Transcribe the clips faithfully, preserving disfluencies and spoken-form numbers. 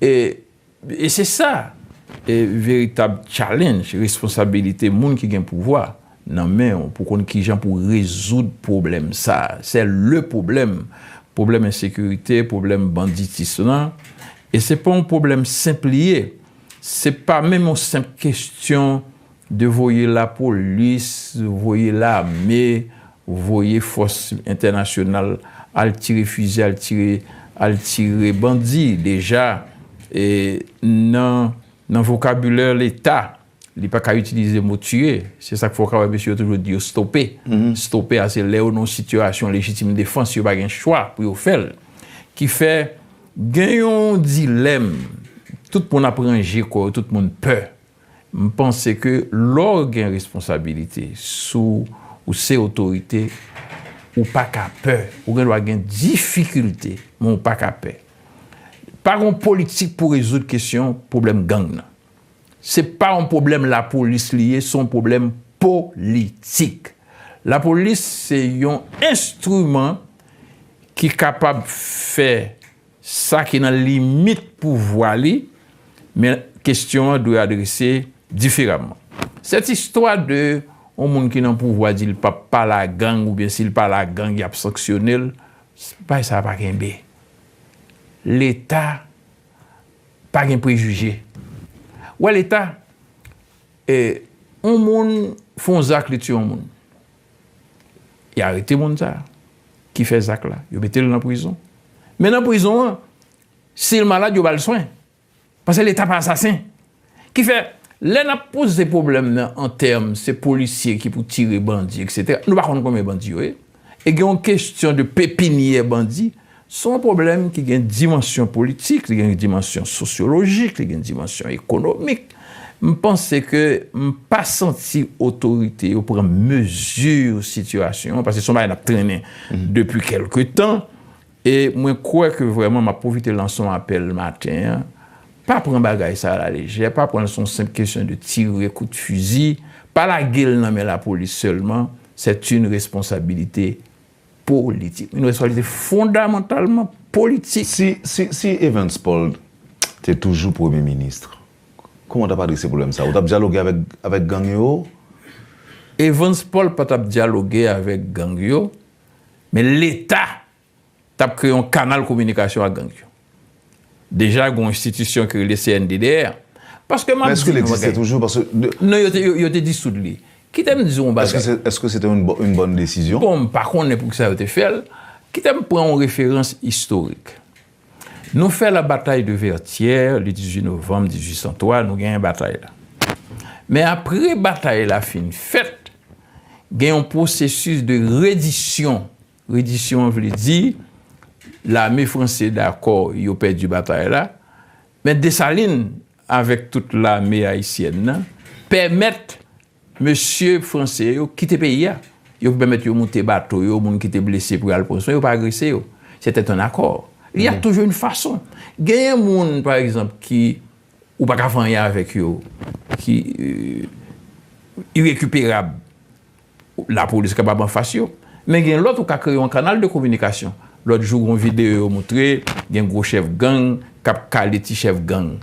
E, e se sa, e veritab challenge, responsabilite moun ki gen pouvwa nan men w pou konn kijan pou rezoud pwoblèm sa a. Se le pwoblèm, pwoblèm ensekirite, pwoblèm banditis lan. E se pa yon pwoblèm senp li ye. Se pa menm yon senp kesyon de voye lapolis, voye lame, voye fòs entènasyonal al tire fizi, al tire, al tire bandi. Deja, e, nan, nan vokabilè Leta, li pa ka itilize mo tiye. Se sa k fè w ka wè mesye yo toujou di yo stope. Stope a, se lè yo nan yon sitiyasyon lejitim defans, yo pa gen chwa pou yo fè l. Ki fè, gen yon dilèm, tout moun ap ranje kò yo, tout moun pè. M panse ke lè w gen responsabilite, si w se otorite, ou pa ka pè. Ou gen dwa gen difikilte, men ou pa ka pè. Pa gen yon politik pou rezoud kesyon pwoblèm gang nan. Se pa yon pwoblèm lapolis li ye, se yon pwoblèm politik. Lapolis se yon enstriman ki kapab fè sa ki nan limit pouvwa li, men kesyon an dwe adrese diferaman. Sèt istwa de yon moun ki nan pouvwa di l p ap pale a gang oubyen si l pale a gang y ap sanksyone l, bagay sa a pa kenbe. Leta pa gen prejije. Wè Leta, e, yon moun fè yon zak, li tiye yon moun. Y arete moun sa a ki fè zak la, yo mete l nan prizon. Men nan prizon an, si l malad, yo ba l swen. Paske Leta pa asasen. Ki fè, lè n ap poze pwoblèm nan an tèm se polisye ki pou tire bandi, etsetera, nou pa konn konbyen bandi yo ye. E gen yon kesyon de pepinyè bandi, se yon pwoblèm ki gen dimansyon politik, li gen dimansyon sosyolojik, li gen dimansyon ekonomik. M panse ke m pa santi otorite yo pran mezi sitiyasyon an, paske se yon bagay n ap trennen depi kèlke tan. E mwen kwè ke vrèman, m ap pwofite lanse yon apèl maten an, pa pran bagay sa a lalejè, pa pran l se yon senp kesyon de tire kout fizi, pa lage l nan men lapolis sèlman, c'est une responsabilité politique. Une responsabilité fondamentalement politique. Si, si, si Evans Paul te toujou premye minis, kòman w t ap adrese pwoblèm sa a? Ou t ap dyaloge avèk, avèk gang yo? Evans Paul pa t ap dyaloge avèk gang yo, men Leta t ap kreye yon kanal kominikasyon ak gang yo. Deja, gen yon enstitisyon ki rele C N D D R. Paske m ap di nou yon bagay. Men èske l egziste toujou? Paske de- Non, yo te, yo, yo te disoud li. Kite m di w yon bagay. Èske se, èske se te yon bo- yon bòn desizyon? Bon, m pa konnen poukisa yo te fè l. Kite m pran yon referans istorik. Nou fè la bataille de Vertières le dix-huit novembre dix-huit cent trois, nou genyen batay la. Men apre batay la fin fèt, gen yon pwosesis de redisyon. Redisyon an vle di lame franse dakò yo pèdi batay la, men Desalin avèk tout lame ayisyèn nan pèmèt mesye franse yo kite peyi a. Yo pèmèt yo moute bato yo, moun ki te blese pou y al pran swen, yo pa agrese yo. C'était un accord. Il y a toujours une façon. Genyen moun, pa egzanp, ki ou pa ka fè anyen avèk yo, ki, euh, irekiperab. Lapolis kapab anfas yo. Men gen lòt, ou ka kreye yon kanal de kominikasyon. Lòt jou, gen yon videyo yo moutre, gen gwo chèf gang k ap kale ti chèf gang.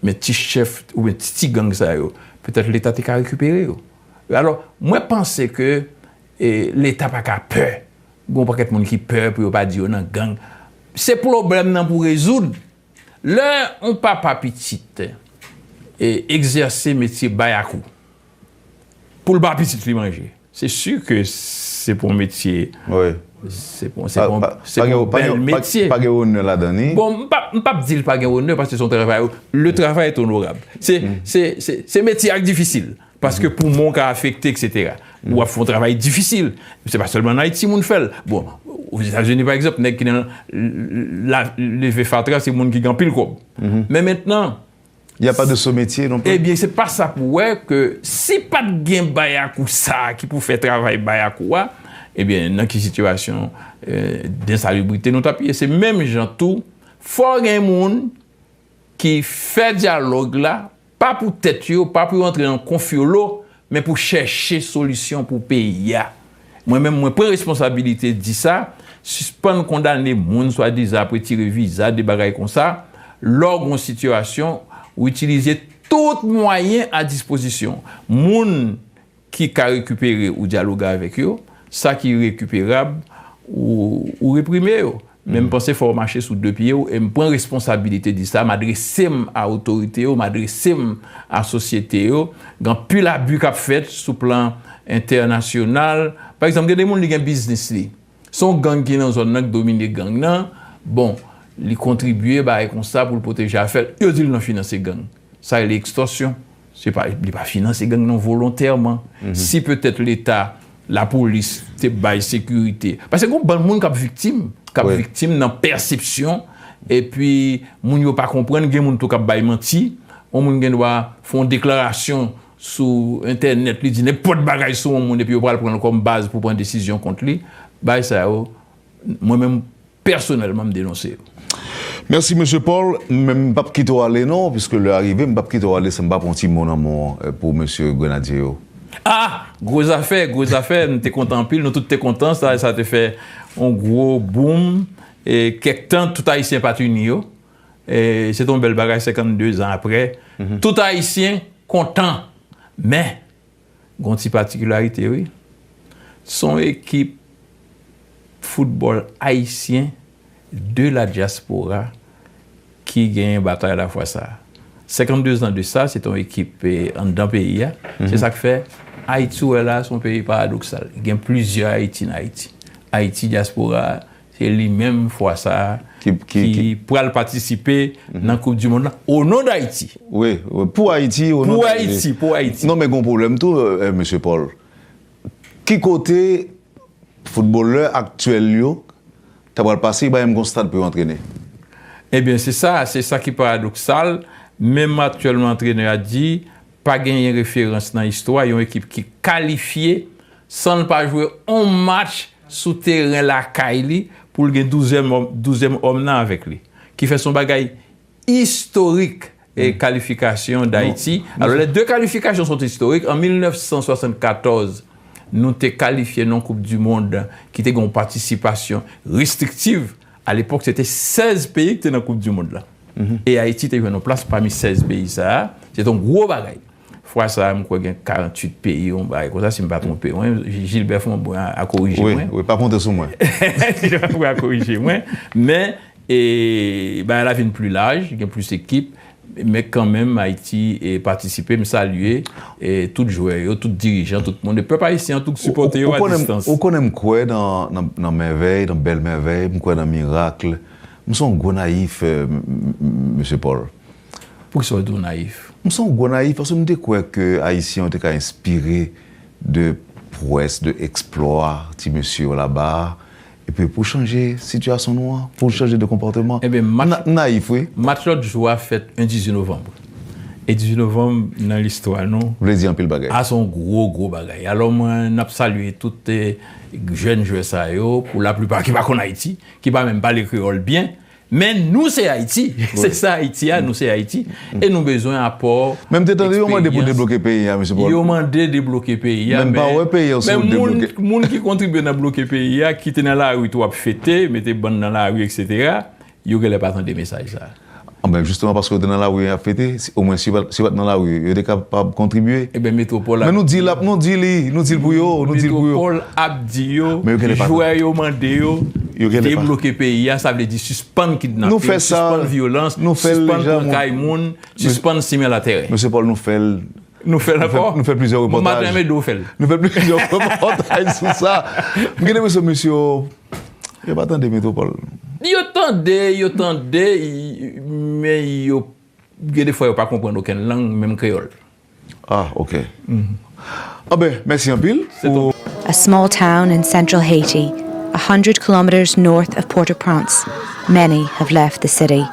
Men ti chèf oubyen ti, ti gang sa yo, petèt Leta te ka rekipere yo. Alò, mwen panse ke, e, Leta pa ka pè. Gen yon pakèt moun ki pè pou yo pa di yo nan gang. Se pwoblèm nan pou rezoud. Lè yon papa pitit, e, egzèse metye bayakou, pou l ba pitit li manje, se si ke se pou yon metye, se pou, se pou, se pou yon bèl metye. Pa gen onè ladan li. Bon, m p ap, m p ap di l pa gen onè, paske se yon travay, le travail est honorable. Se, se, se, se metye a k difisil. Paske poumon ka afekte, etsetera. W ap fè yon travay difisil. Se pa sèlman an Ayiti moun fè l. Bon, Ozetazini, pa egzanp, nèg ki nan l-, l-, la, leve fatra, se moun ki gen anpil kòb. Men mentnan, y a pas de sous-métier non plus. Ebyen, se pa sa pou wè ke si pa t gen bayakou sa a ki pou fè travay bayakou a, ebyen, nan ki sitiyasyon, euh, densalibrite nou t ap ye? Se menm jan tou, fò gen moun ki fè dyalòg la, pa pou tèt yo, pa pou yo antre nan konfyolo, men pou chèche solisyon pou peyi a. Mwen menm, mwen pran responsabilite di sa, sispann kondane moun swadizan ap retire viza, de bagay konsa, Lè w gen yon sitiyasyon, ou itilize tout mwayen a dispozisyon. Moun ki ka rekipere, ou dyaloge avèk yo. Sa ki rekiperab, ou, ou reprime yo. Men m panse fò w mache sou de pye w, e m pran responsabilite di sa, m adrese m a otorite yo, m adrese m a sosyete yo. Gen anpil abi k ap fèt sou plan entènasyonal. Pa egzanp, gen de moun li gen biznis li. Se yon gang ki nan zòn nan, ki domine gang nan. Bon, li kontribye, bagay konsa, pou l pwoteje afè l. Yo di l nan finanse gang. Sa rele ekstòsyon. Se pa, li pa finanse gang nan volontèman. Si petèt Leta, lapolis, te bay sekirite. Paske gen yon bann moun k ap viktim, k ap viktim nan pèsepsyon, epi moun yo pa konprann, gen moun tou k ap bay manti. Yon moun gen dwa fè yon deklarasyon sou entènèt, li di nenpòt bagay sou yon moun, epi yo pral pran l kòm baz pou pran desizyon kont li. Bagay sa yo, mwen menm, pèsonèlman, m denonse yo. Mèsi, mesye Paul. Men m p ap kite w ale non, piske lè a rive, m p ap kite w ale san m pa pran yon ti mo nan men w, eh, pou mesye grenadye yo. Ah! Gwo zafè, gwo zafè. Nou te kontan anpil, nou tout te kontan. Sa, sa te fè yon gwo boom. E kèk tan, tout Ayisyen pa t ini yo. E se te yon bèl bagay, senkann de zan apre. Tout Ayisyen kontan. Men, gen yon ti patikilarite, wi. Se yon ekip foutbòl ayisyen de la diaspora ki genyen batay la fwa sa a. Senkann de zan de sa, se te yon ekip, eh, anndan peyi a. Se sa k fè Ayiti, w wè la, se yon peyi paradoksal. Gen plizyè Ayiti nan Ayiti. Ayiti dyaspora a, se li menm fwa sa a ki, ki, ki pral patisipe nan Koup di Mond lan, o non d Ayiti. Wi, wi, pou Ayiti, o non d Ayiti. Pou Ayiti, pou Ayiti. Non, men gen yon pwoblèm tou, eh, mesye Paul. Ki kote foutbolè aktyèl yo ta pral pase, yo pa menm gen yon stad pou yo antrene. Ebyen, se sa, se sa ki paradoksal. Menm aktyèlman, antrenè a di, pa genyen referans nan istwa yon ekip ki kalifye san l pa jwe yon match sou teren lakay li pou l gen douzèm òm, douzèm òm nan avèk li. Ki fè se yon bagay istorik, e kalifikasyon d Ayiti. Alò, les deux qualifications sont historiques. An mil nèf san swasannkatòz, nou te kalifye nan Koup di Mond ki te gen yon patisipasyon restriktiv. Alepòk, se te sèz peyi ki te nan Koup di Mond lan. E Ayiti te jwenn yon plas pami sèz peyi sa a. Se te yon gwo bagay. Fwa sa a, m kwè gen karanntuit peyi, yon bagay konsa, si m pa twonpe mwen. Gilbert Fombrun a korije mwen. Wi, wi, pa konte sou mwen. Gilbert Fombrun a korije mwen. Men, e, bagay la vin pli laj, gen plis ekip. Men kanmenm, Ayiti, e, patisipe. M salye, e, tout jwè yo, tout dirijan, tout moun. E pèp ayisyen an tou k sipòte yo a distans. Ou konnen m kwè nan, nan, nan mèvèy, nan bèl mèvèy, m kwè nan mirak. M se yon gwo nayif, eh, m, m, m, mesye Paul. Poukisa w di w nayif? M se yon gwo nayif paske m te kwè ke Ayisyen yo te ka enspire de pwès, de eksplwa ti mesye yo laba a, epi pou chanje sitiyasyon nou an, pou chanje de konpòteman. Ebyen, match, nayif, wi. Match lòt jou a fèt yon dizuit novanm. E dizuit novanm, nan listwa nou, vle di anpil bagay. A, se yon gwo, gwo bagay. Alò, mwen, n ap salye tout, eh, jèn jwè sa yo, pou laplipa ki pa konn Ayiti, ki pa menm pale kreyòl byen. Men nou se Ayiti. Se sa Ayiti a, nou se Ayiti. E nou bezwen apò. Men m te tande yo mande pou debloke peyi a, mesye Paul. Yo mande debloke peyi a, men m pa wè peyi an sou wout debloke. Moun ki kontribye nan bloke peyi a, ki te nan lari tou ap fete, mete bann nan lari, etsetera, yo genlè pa tande mesaj sa a. Anben, jisteman, paske yo te nan lari ap fete, omwen si yo pa t nan lari, yo te kapab kontribye. Ebyen, Metwopòl ap di yo. Men nou di l, nou di li, nou di l pou yo, nou di l pou yo. Metwopòl ap di yo, jwè yo mande yo, debloke peyi a, sa vle di sispann kidnape, sispann vyolans, sispann pran kay moun, sispann simen latèrè. Mesye Paul, nou fè l. Nou fè l ankò? Nou fè plizyè repòtaj. M pa t renmen di w fè l. Nou fè plizyè repòtaj sou sa. M gen enpresyon mesye yo, yo pa tande Metwopòl. Yo tande, yo tande, men yo, gen de fwa yo pa konprann okenn lang, menm kreyòl. Ah, ok. Anben, mèsi anpil. A small town in central Haiti, a hundred kilometers north of Port-au-Prince, many have left the city.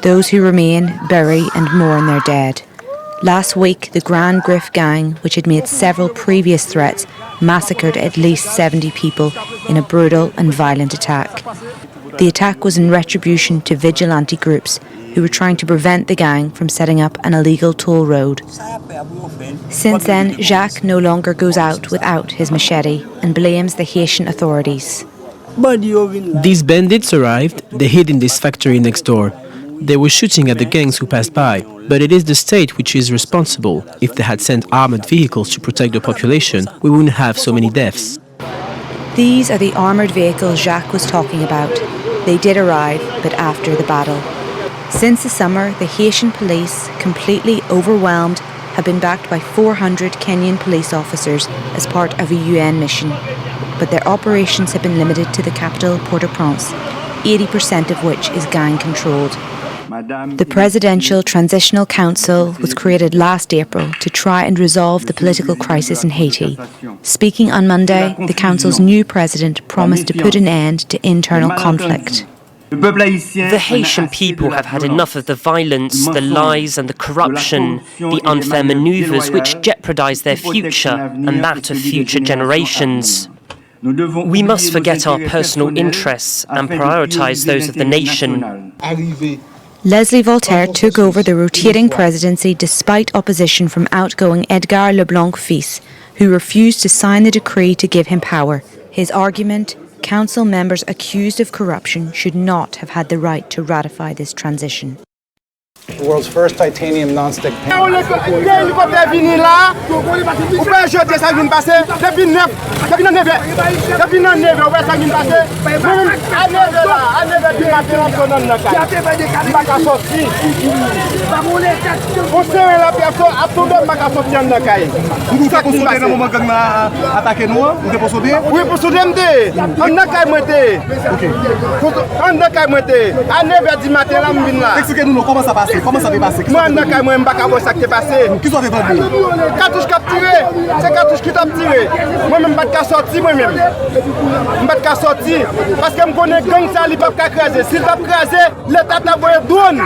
Those who remain bury and mourn their dead. Last week, the Grand Griffe gang, which had made several previous threats, massacred at least seventy people in a brutal and violent attack. The attack was in retribution to vigilante groups who were trying to prevent the gang from setting up an illegal toll road. Since then, Jacques no longer goes out without his machete and blames the Haitian authorities. These bandits arrived, they hid in this factory next door. They were shooting at the gangs who passed by, but it is the state which is responsible. If they had sent armored vehicles to protect the population, we wouldn't have so many deaths. These are the armoured vehicles Jacques was talking about. They did arrive, but after the battle. Since the summer, the Haitian police, completely overwhelmed, have been backed by four hundred Kenyan police officers as part of a U N mission. But their operations have been limited to the capital, Port-au-Prince, eighty percent of which is gang controlled. The Presidential Transitional Council was created last April to try and resolve the political crisis in Haiti. Speaking on Monday, the council's new president promised to put an end to internal conflict. The Haitian people have had enough of the violence, the lies, and the corruption, the unfair maneuvers which jeopardize their future and that of future generations. We must forget our personal interests and prioritize those of the nation. Leslie Voltaire took over the rotating presidency despite opposition from outgoing Edgar Leblanc Fils, who refused to sign the decree to give him power. His argument: council members accused of corruption should not have had the right to ratify this transition. The world's first titanium non-stick pan. Depi kote vini la, ou pa jodi sa vin pase, depi nèf, depi nan nevè, depi nan nevè, ou wè sa vin pase. Mwen menm, a nevè la, a nevè di maten, m ap sot anndan kay. M pa ka sòti. Yon seren lapli ap to-, ap tonbe, m pa ka sòti anndan kay. Ou te posede nan moman gang nan atake nou an? Ou te posede? Wi, posede m te ye. Anndan kay mwen te ye. Anndan kay mwen te ye. A nevè di maten la, m vin la. Eksplike nou non, kòman sa pase? Kòman sa te pase? Mwen anndan kay mwen, m pa ka wè sa k te pase. Kisa w te tande? Katouch k ap tire. Se katouch ki t ap tire. Mwen menm, m pa t ka sòti, mwen menm. M pa t ka sòti. Paske m konnen gang sa, li p ap ka kraze. Si l t ap kraze, Leta t ap voye dwòn.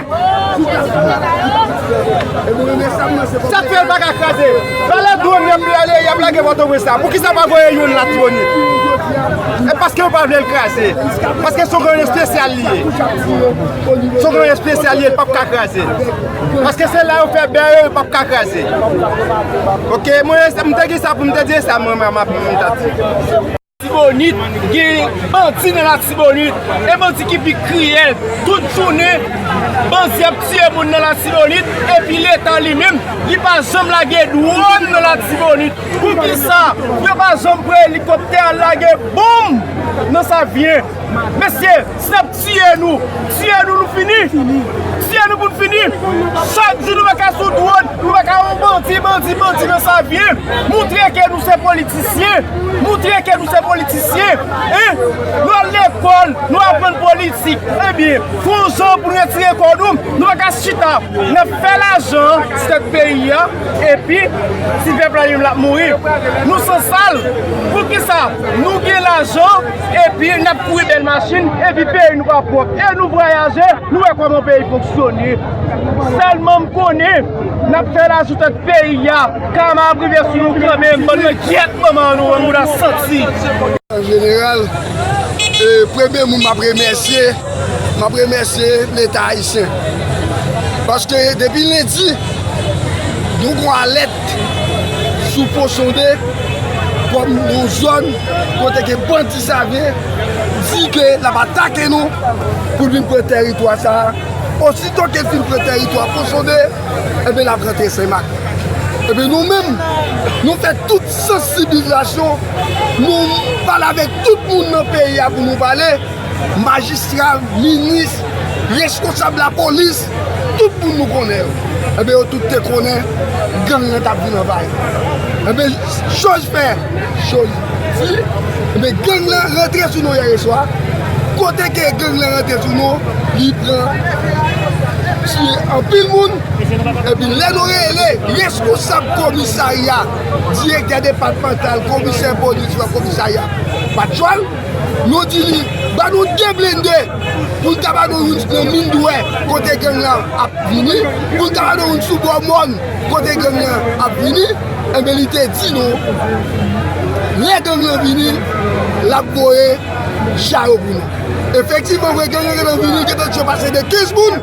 Sa k fè l pa ka kraze? Valè dwòn y ap ale, y ap lage Pòtoprens la. Poukisa pa voye youn Latibonit? E paske yo pa vle l kraze. Paske se yon gang espesyal li ye. Se yon gang espesyal li ye, l p ap ka kraze. Paske se la yo fè bè yo, yo p ap ka kraze. Oke, mwen, m te gen sa pou m te di, e sa mwen, m ap, m t ap di. Latibonit, gen bandi nan Latibonit. E bandi ki pi kriyèl. Tout jounen, bandi ap tiye moun nan Latibonit. Epi Leta li menm, li pa janm lage dwòn nan Latibonit. Poukisa yo pa janm pran elikoptè al lage bonm nan Savyen? Mesye, s ap tiye nou. Tiye nou, nou fini. Tiye nou pou n fini. Chak jou nou pa ka sou dwòn, nou pa ka wè yon bandi, bandi, bandi nan Savyen. Moutre ke nou se politisyen. Moutre ke nou se politisyen. Hein? Nou al lekòl, nou aprann politik. Ebyen, fè yon jan pou n retire kò nou. Nou pa ka chita. N ap fè lajan sou tèt peyi a. Epi, ti pèp la li menm l ap mouri. Nou sansal. Poukisa? Nou gen lajan. Epi n ap kouri bèl machin, epi peyi nou pa pwòp. E nou vwayaje, nou wè kòman peyi fonksyone. Sèlman m konnen, n ap fè lajan sou tèt peyi a. Kama ap rive sou nou kanmenm, bann langyèt manman nou, bann mouda santi. An jeneral, e, premye moun m ap remèsye, m ap remèsye Leta ayisyen. Paske depi lendi, nou gon alèt sou Pon Sonde kòm yon zòn kote ke bandi Savyen di ke l ap atake nou pou l vin pran tèritwa sa a. Osito ke l fin pran tèritwa Pon Sonde, enben, l ap rantre Senmak. Enben, nou menm, nou fè tout sansibilizasyon, nou pale avèk tout moun nan peyi a pou nou pale. Majistra, minis, reskonsab lapolis, tout moun nou konnen yo. Enben, yo tout te konnen gang lan t ap vin anvayi. Enben, choz fè, choz di, enben, gang lan rantre sou nou yè swa. Kote ke gang lan rantre sou nou, li pran, tiye anpil moun. Epi lè nou rele reskonsab komisarya, direktè depatmantal, komisè polis lan komisarya, pa t jwenn. Nou di li, ban nou de blende pou l ta ba nou youn nan Mindwè kote gang lan ap vini, pou l ta ba nou youn sou bò mòn kote gang lan ap vini. Enben, li te di nou, lè gang lan vini, l ap voye cha yo pou nou. Efektivman vre, gang lan gentan vini, gentan tiye pase de kenz moun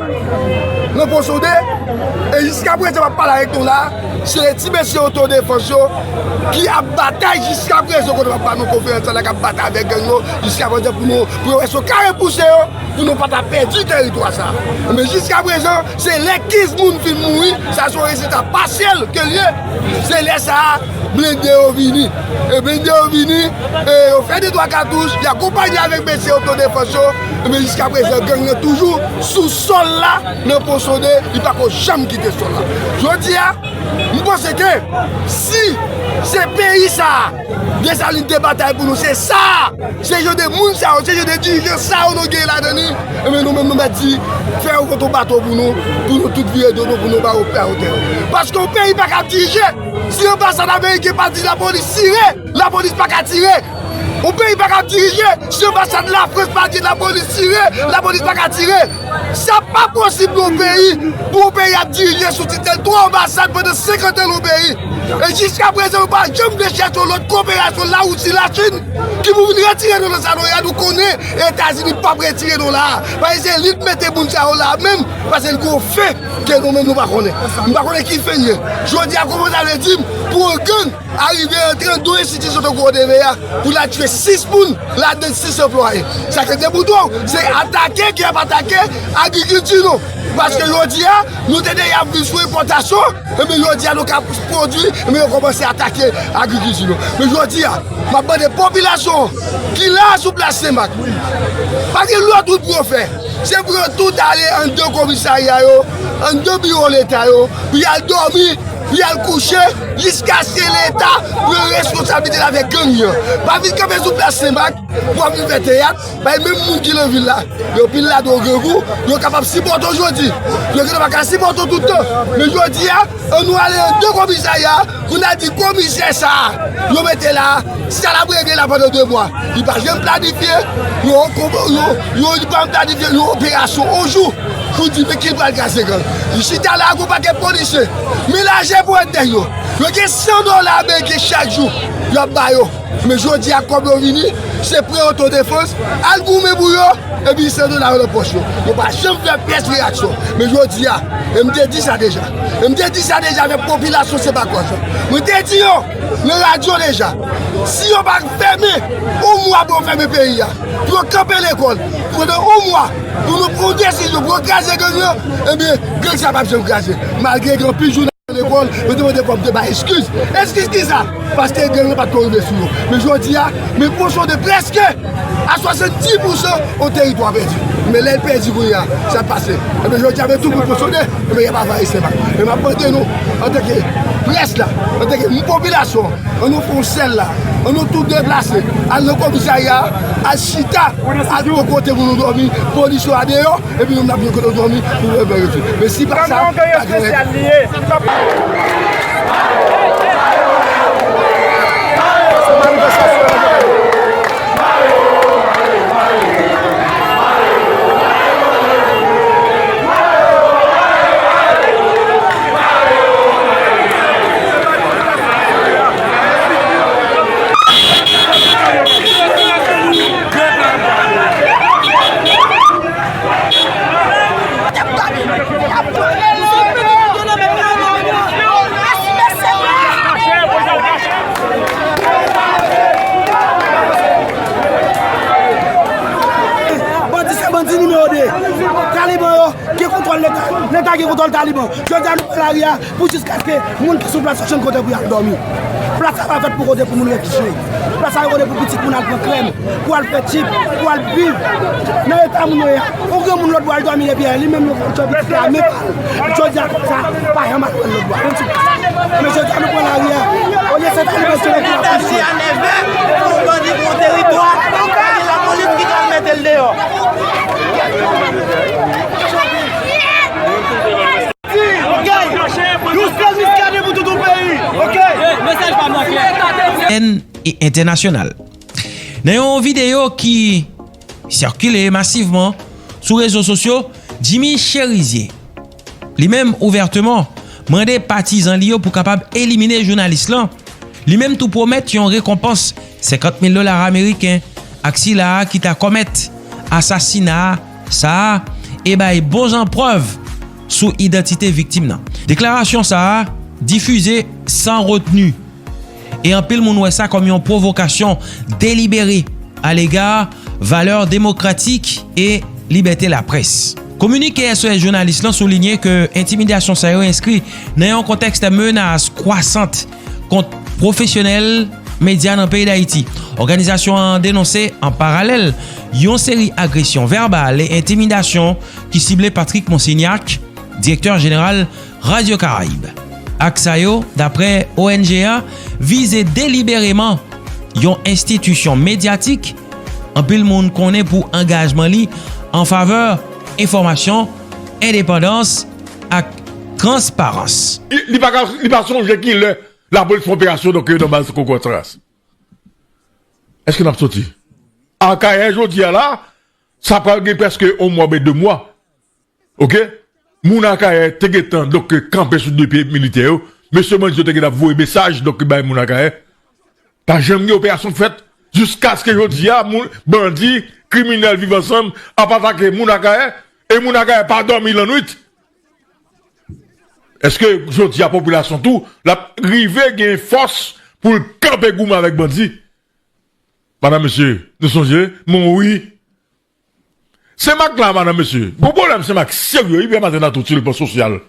nan Pon Sonde. E jiska prezan, m ap pale avèk nou la, se ti mesye otodefans yo ki ap batay jiska prezan kote m ap ba nou konferans la, k ap batay avèk gang yo jiska prezan pou nou, pou yo wè si yo ka repouse yo, pou nou pa ta pèdi teritwa sa. Men jiska prezan, se lè kenz moun fin mouri, sa se yon rezilta pasyèl ke l ye. Se lè sa a, blende yo vini. E blende yo vini, e yo fè de twa katouch, y akonpanye avèk mesye otodefans yo. Men jiska prezan, gang nan toujou sou sòl la, nan Pon Sonde, li pa ko janm kite sòl la. Jodi a, m panse ke si se peyi sa a, Desalin te batay pou nou, se sa a, se jan de moun sa yo, se jan de dirijan sa yo nou gen ladan li. Ebyen, nou menm, nou mèt di, fè yon gwo bato pou nou, pou nou tout vire do nou, pou nou ba yo pè yo tè yo. Paske yon peyi pa ka dirije si anbasad ameriken pa di lapolis tire, lapolis pa ka tire. Yon peyi pa ka dirije si anbasad Lafrans pa di lapolis tire, lapolis pa ka tire. Sa pa posib pou yon peyi, pou yon peyi ap dirije sou titèl twa anbasad pandan senkant an nan yon peyi. E jiska prezan, nou pa janm vle chèche yon lòt koperasyon Larisi, Lachin, ki pou vin retire nou nan sa nou ye a. Nou konnen Etazini p ap retire nou la a. Paske se li k mete moun sa yo la a menm, paske l gen yon fen ke nou menm nou pa konnen. M pa konnen ki fen l ye. Jodi a, kòman sa vle di m pou yon gang arive antre anndan yon enstitisyon tankou O D V A pou l al tchwe sis moun, ladan sis anplwaye. Sa k te debout ou, se atake ke y ap atake agrikilti nou. Paske jodi a, nou te deja ap viv sou enpòtasyon, ebyen jodi a nou ka pwodui, ebyen yo kòmanse atake agrikilti nou. Men jodi a, m ap mande popilasyon ki la sou plas Senmak, pa gen lòt wout pou yo fè. Se pou yo tout ale anndan komisarya yo, anndan biwo Leta yo, pou y al dòmi, pou y al kouche, jiskaske Leta pran responsablite l avèk gang yo. Pa vin kanpe sou plas Senmak pou w ap vin fè teyat, bay menm moun ki nan vil la. Yo pil ladan yo grangou, yo kapab sipòte w jodi. Yo gentan pa ka sipòte w tout tan. Men jodi a, ann nou ale anndan komisarya a, pou n al di komisè sa a, yo mete la a, sa l ap regle la pandan de mwa. Li pa janm planifye, yo, yo, yo, li pa janm planifye yon operasyon yon jou pou di men ki l pral kraze gang. Li chita la ak yon pakèt polisye, men lajè pwent dèyè yo. Yo gen san dola ameriken chak jou y ap ba yo. Men jodi a, kòb yo vini, se prè otodefans, al goumen pou yo, epi san dola yo nan pòch yo. Yo pa janm fè pyès reyaksyon. Men jodi a, e m te di sa deja. E m te di sa deja avèk popilasyon Senmakòs lan. Mwen te di yo nan radyo deja. Si yo pa fèmen, yon mwa pou yo fèmen peyi a, pou yo kanpe lekòl, pandan yon mwa, pou nou pran yon desizyon, pou yo kraze gang lan, ebyen, gang sa p ap janm kraze. Malgre gen anpil jounalis lekòl, yo te mande fò m te bay eskiz. Eskiz kisa? Paske gang lan pa t ko rive sou yo. Men jodi a, men Pon Sonde prèske a swasanndis pousan yon teritwa pèdi. Men lè l pèdi kounye a, sa k pase? Ebyen jodi a, men tout moun Pon Sonde, ebyen y ap avaye Senmak. Men m ap mande nou, antanke près la, antanke popilasyon, ann nou fè yon sèl la, ann nou tout deplase, al nan komisarya a, al chita, al pran kote pou nou dòmi, polis yo a deyò, epi nou menm n ap jwenn kote nou dòmi pou nou verifye. Men si pa sa, pa gen règ. Bandi se bandi nimewo de. Taliban yo gen kontwòl Leta. Leta gen kontwòl Taliban. Jodi a nou pran lari a pou jiskaske moun ki sou plas yo jwenn kote pou y al dòmi. Plas sa pa fèt pou kote pou moun refijye. Plas sa yo kote pou pitit moun al pran krèm, pou al fè tchip, pou al viv. Nan eta moun yo ye a, yon granmoun lòt bò al dòmi depi yè, li menm yo fè l tchòp pitit la, men pa l. Jodi a kòb sa pa janm al pran l lòt bò a. Men jodi a nou pran lari a, olye se Taliban se lè ki ap pouse. Bandi pou teritwa, pa gen lapolis ki ka mete l deyò. Yon sèl Miskaden pou tout yon peyi. Oke. N e entènasyonal. Nan yon videyo ki sikile masivman sou rezo sosyo, Jimmy Chérizier, li menm ouvèteman mande patizan li yo pou kapab elimine jounalis lan. Li menm tou pwomèt yon rekonpans senkant mil dola ameriken ak sila a ki ta kòmèt asasina sa a e bay bon jan prèv sou idantite viktim nan. Deklarasyon sa a difize san retni e anpil moun wè sa kòm yon pwovokasyon delibere alega valè demokratik e libète laprès. Kominike S O S jounalis lan soulinye ke entimidasyon sa yo enskri nan yon kontèks menas kwasant kont pwofesyonèl medya nan peyi Dayiti. Òganizasyon an denonse an paralèl yon seri agresyon vèbal e entimidasyon ki sible Patrick Monsignac, direktè jeneral Radyo Karayib. Ak sa yo, daprè O N G a, vize delibereman yon enstitisyon medyatik anpil moun konnen pou angajman li an favè enfòmasyon, endepandans ak transparans. Li pa ka, li pa sonje ki lè lapolis fè operasyon donk nan baz Kokorat San Ras. Èske n ap soti? Akayè jodi a la, sa pral gen prèske yon mwa oubyen de mwa. Oke? Moun Akayè te gentan donk kanpe sou de pye militè yo. Mesye bandi yo te gentan voye mesaj donk bay moun Akayè. Pa janm gen operasyon k fèt. Jiskaske jodi a, moun, bandi, kriminèl Viv Ansanm ap atake moun Akayè e moun Akayè pa dòmi lannwit. Èske jodi a popilasyon tou l ap rive gen fòs pou l kanpe goumen avèk bandi? Madanm, mesye, nou sonje, Monwi. Senmak la, madanm, mesye, gon pwoblèm Senmak serye wi, Pè Maten nan tout, sou le plan sosyal.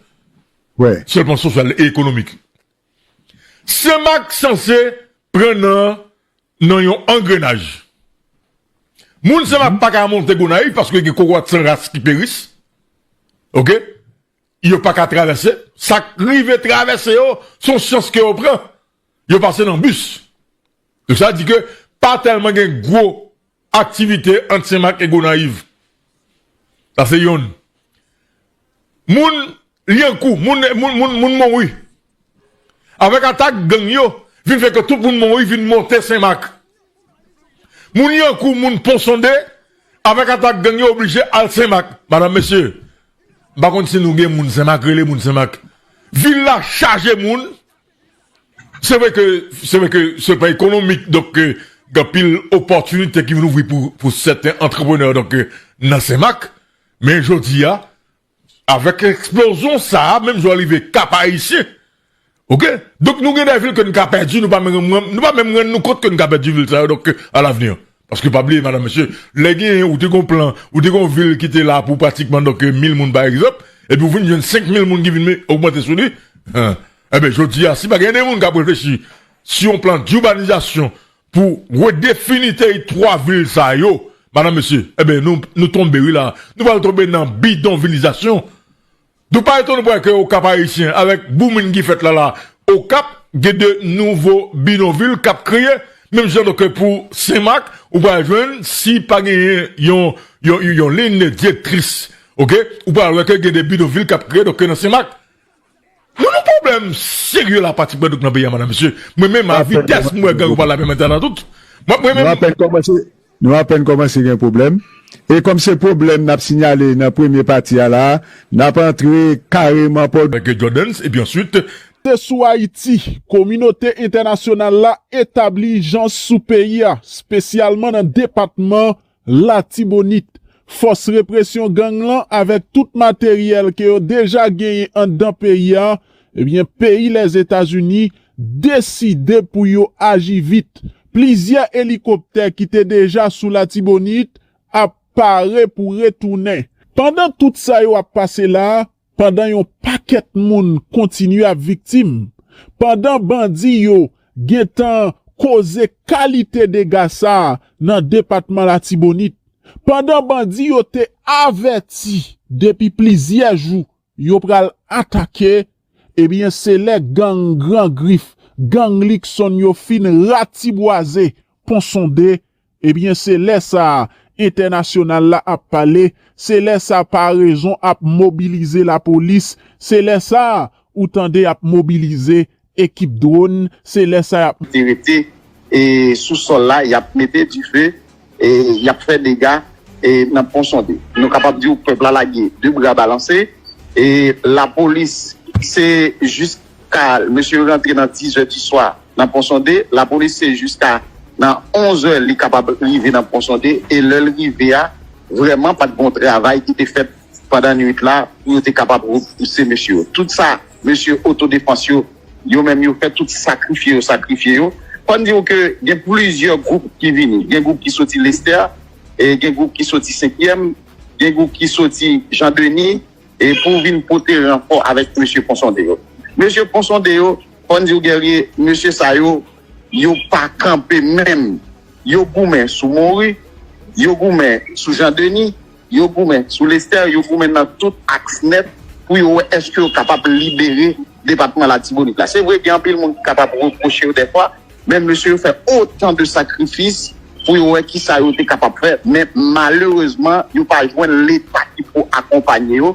Sou le plan sosyal e ekonomik. Senmak sanse pran nan, nan yon angrenaj. Moun Senmak pa ka monte Gonayiv paske gen kokorat san ras ki peris. Oke? Yo pa ka travèse. Sa k rive travèse yo, se yon chans ke yo pran. Yo pase nan bis. Donk sa di ke pa tèlman gen gwo aktivite ant Senmak e Gonayiv. Sa se yonn. Moun Lyankou, moun, moun, moun, moun Monwi. Avèk atak gang yo, vin fè ke tout moun Monwi vin monte Senmak. Moun Lyankou, moun Pon Sonde, avèk atak gang yo oblije al Senmak. Madanm, mesye, m pa konn si nou gen moun Senmak, rele moun Senmak. Vil la chaje moun. Se vre ke, se vre ke se pa ekonomik, donk, gen anpil opòtinite ki vin ouvri pou, pou sèten antreprenè, donk, nan Senmak. Men jodi a, avèk eksplozyon sa a, menm jan w rive Kap Ayisyen. Oke? Donk, nou gen de vil ke n ka pèdi, nou pa menm, nou pa menm rann nou kont ke n ka pèdi vil sa yo, donk, a lavni. Paske pa bliye, madanm, mesye, lè genyen, ou te gon plan, ou te gon vil ki te la pou pratikman, donk, mil moun, pa egzanp, epi ou vin jwenn senk mil moun ki vin ogmante sou li, enben, jodi a, si pa gen de moun k ap reflechi sou yon plan dibanizasyon pou redefini teritwa vil sa yo, madanm, mesye, enben, nou, nou tonbe, wi, la. Nou pral tonbe nan bidonvilizasyon. Nou pa etone pou wè ke Okap Ayisyen, avèk booming ki fèt la la, Okap, gen de nouvo bidonvil k ap kreye, menm jan donk pou Senmak, ou pral jwenn, si pa genyen yon, yon, yon, yon liy direktris, oke, ou pral wè ke gen de bidonvil k ap kreye donk nan Senmak. Nou nan pwoblèm serye la, pratikman, donk, nan peyi a, madanm, mesye. Mwen menm, a vitès mwen wè gang yo pral la, mwen menm, tout. Mwen, mwen menm, Nou apèn kòmanse gen pwoblèm. E kòm se pwoblèm n ap sinyale nan premye pati a la, n ap antre kareman pòl. Avèk Jordans, epi answit. Te sou Ayiti, kominote entènasyonal la etabli ijans sou peyi a, espesyalman nan depatman Latibonit. Fòs represyon gang lan avèk tout materyèl ke yo deja genyen anndan peyi a, ebyen, peyi Lèzetazini deside pou yo aji vit. Plizyè elikoptè ki te deja sou Latibonit ap pare pou retounen. Pandan tout sa yo ap pase la, pandan yon pakèt moun kontinye ap viktim, pandan bandi yo gentan koze kalite dega sa a nan depatman Latibonit, pandan bandi yo te avèti depi plizyè jou yo pral atake, ebyen se lè gang Gran Grif, gang Likson yo fin ratibwaze Pon Sonde, ebyen se lè sa a entènasyonal la ap pale, se lè sa a parezon ap mobilize lapolis, se lè sa a ou tande y ap mobilize ekip dwòn, se lè sa a y ap. Te rete e sou sòl la, y ap mete dife, e y ap fè dega e nan Pon Sonde. Nou kapab di w pèp la lage de bra balanse, e lapolis se jiska mesye yo rantre nan diz è di swa nan Pon Sonde, lapolis se jiska nan onz è li kapab rive nan Pon Sonde, e lè l rive a, vrèman pa t gen yon travay ki te fèt pandan nwit la pou yo te kapab repouse mesye yo. Tout sa, mesye otodefans yo, yo menm yo fè tout sakrifye yo, sakrifye yo. Fò n di w ke gen plizyè gwoup ki vini. Gen gwoup ki soti Lestè, e gen gwoup ki soti Senkyèm, gen gwoup ki soti Jan Deni, e pou vin pote ranfò avèk mesye Ponsonde yo. Mesye Ponsonde yo, fò n di w Guerrier, mesye sa yo, yo pa kanpe menm. Yo goumen sou Mori, yo goumen sou Jan Deni, yo goumen sou Lestè, yo goumen nan tout aks nèt pou yo wè èske yo kapab libere depatman Latibonit la. Se vre, gen anpil moun ki kapab repwoche yo dèfwa, men mesye yo fè otan de sakrifis pou yo wè kisa yo te kapab fè, men malerezman, yo pa jwenn Leta ki pou akonpanye yo,